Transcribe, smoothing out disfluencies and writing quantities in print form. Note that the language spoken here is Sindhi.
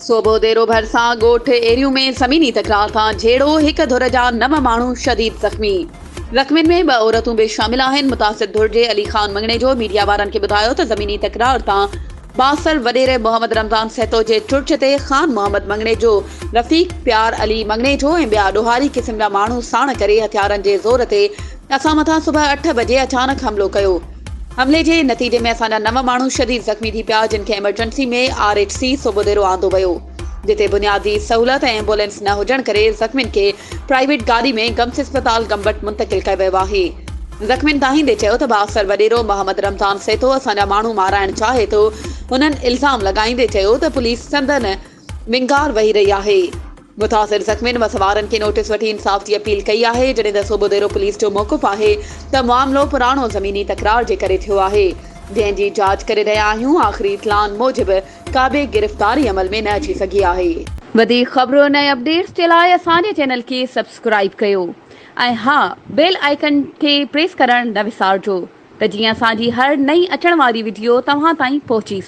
سوڀوديرو ڀرسان ڳوٺ ايريون ۾ زميني تڪرار تان جهيڙو، هڪ ڌر جا نو ماڻهو شديد زخمي، زخمين ۾ ٻه عورتون به شامل آهن، متاثر ڌر جي علي خان مڱڻيجو ميڊيا وارن کي ٻڌايو ته زميني تڪرار تان بااثر وڏيري محمد رمضان سهتو جي چرچ تي خان محمد مڱڻيجو، رفيق پيار علي مڱڻيجو ۽ ٻيا ڏوهاري قسم جا ماڻهو ساڻ ڪري هٿيارن جي زور تي اسان مٿان صبح اٺ بجي اچانڪ حملو ڪيو. حملي جي نتيجي ۾ اسان جا نو ماڻهو شديد زخمي ٿي پيا جن کي emergency ۾ R H C Sobhodero آندو ويو جتي بنيادي سهولت ۽ ايمبولينس نه هجڻ ڪري زخمين کي پرائيويٽ گاڏي ۾ گمس اسپتال گمبٽ منتقل ڪيو ويو آهي زخمين دانهيندي چيو ته بااثر وڏيرو محمد رمضان سيتو اسان جا ماڻهو مارائڻ چاهي ٿو هنن الزام لڳائيندي چيو ته پوليس سندن ونگار وهي رهي آهي. متاثر زخمين وسوارن کي نوٽيس وٺي انصاف جي اپيل ڪئي آهي، جڏهن ته سوڀوديرو پوليس جو موقف آهي ته معاملو پراڻو زميني تڪرار جي ڪري ٿيو آهي، جنهن جي جاچ ڪري رهيا آهيون، آخري اطلاعن موجب ڪا به گرفتاري عمل ۾ نه اچي سگهي آهي. وڌيڪ خبرن ۽ اپڊيٽس جي لاء اسان جي چينل کي سبسڪرائيب ڪيو ۽ ها بيل آئيڪن کي پريس ڪرڻ نه وسارجو ته جيئن اسان جي هر نئين اچڻ واري وڊيو توهان تائين پهچي سگهي.